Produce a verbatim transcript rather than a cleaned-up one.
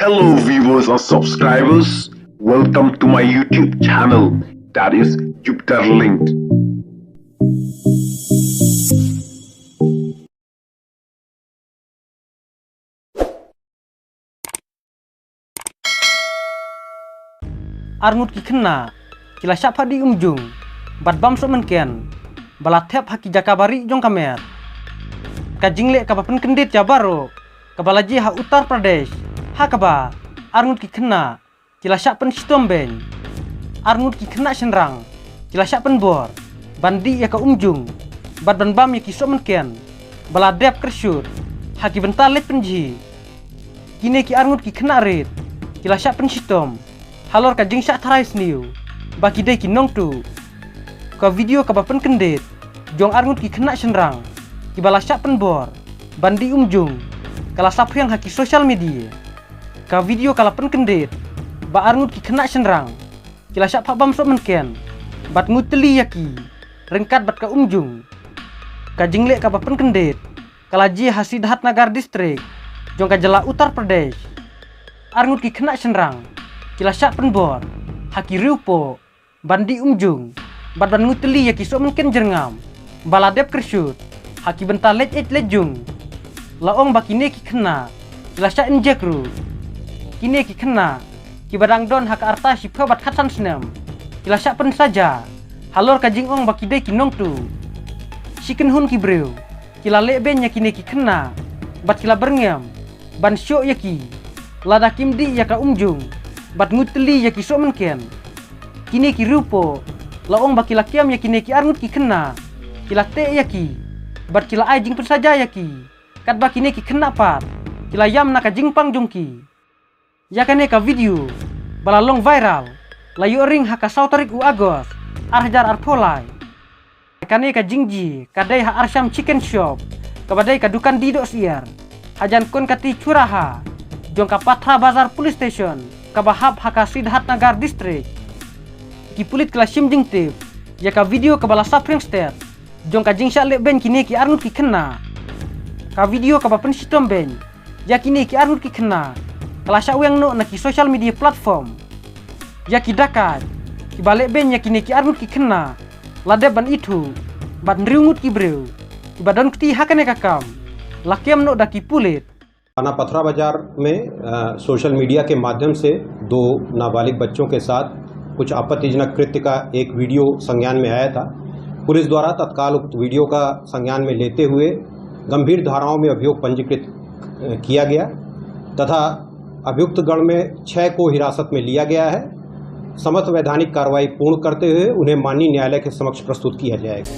Hello viewers and subscribers, welcome to my YouTube channel, that is Jupiter Linked. Arngut ki khynnah ki la shah phah dih umjung bad bam sohmynken ba la thep ha ki jaka bari jong ka met. Ka jingleh kaba pynkyndit ïa baroh kaba la jia ha Uttar Pradesh, ha kaba arngut ki khynnah ki la shah pynshitom beiñ. Arngut ki khynnah shynrang ki la shah pynbor ban dih ïa ka umjung bad ban bam ïa ki sohmynken ba la dep kyrshut ha ki bynta leit pynjhieh. Kine ki arngut ki khynnah rit ki la shah pynshitom halor ka jingshah tharai sniew ba ki dei ki nongtuh. Ka video kaba pynkyndit jong arngut ki khynnah shynrang kiba la shah pynbor ban dih umjung ka la saphriang ha ki social media. Ka video ka la pynkyndit ba arngut ki khynnah shynrang ki la shah phah bam sohmynken bad nguid tylli ïa ki ryngkat bad ka umjung. Ka jingleh kaba pynkyndit ka la jia ha Siddharth Nagar District jong ka jylla Uttar Pradesh. Arngut ki khynnah shynrang ki la shah pynbor ha ki riewpoh ban dih umjung bad ban nguid tylli ïa ki sohmynken jyrngam ba la dep kyrshut ha ki bynta leit eit leit jung. La ong ba kine ki khynnah ki la shah injek ruh. Kine ki khynnah kiba dang don ha ka rta shiphew bad khatsan snem ki la shah pynsaja halor ka jingong ba ki dei ki nongtuh. Shi kynhun ki briew ki la leh beiñ ïa kine ki khynnah bad ki la byrngem ban shoh ïa ki lada kim dih ïa ka umjung bad nguid tylli ïa ki sohmynken. Kine ki riewpoh la ong ba ki la kem ïa kine ki arngut ki khynnah, ki la teh ïa ki bad ki la ai jingpynsaja ïa ki. Katba kine ki khynnah pat ki la ïam na ka jingpang jong ki. Ïa kane ka video ba la long viral la ïoh ring ha ka saw tarik u August ar hajar arphew lai. Kane ka jingjia ka dei ha Arsham Chicken Shop, kaba dei ka dukan dih doh syiar hajan Konkati Chowraha jong ka Pathra Bazar Police Station kaba hap ha ka Siddharth Nagar District. Ki pulit ki la shim jingtip ïa ka video kaba la saphriang stet jong ka jingshah leh beiñ kine ki arngut ki khynnah. Ka video kaba pynshitom beiñ ïa kine ki arngut ki khynnah ka la shah weng noh na ki social media platform. Ïa ki dakaid kiba leh beiñ ïa kine ki arngut ki khynnah la dep ban ithuh bad hynriew ngut ki briew kiba don kti ha kane ka kam la kem noh da ki pulit. थाना पथरा बाजार में, अ, सोशल मीडिया के माध्यम से दो नाबालिग बच्चों के साथ कुछ आपत्तिजनक कृत्य का एक वीडियो संज्ञान में आया था। पुलिस द्वारा तत्काल उक्त वीडियो का संज्ञान में लेते हुए गंभीर धाराओं में अभियोग पंजीकृत, अ, किया गया तथा अभियुक्त गण में छह को हिरासत में लिया गया है। समस्त वैधानिक कार्रवाई पूर्ण करते हुए उन्हें माननीय न्यायालय के समक्ष प्रस्तुत किया जाएगा।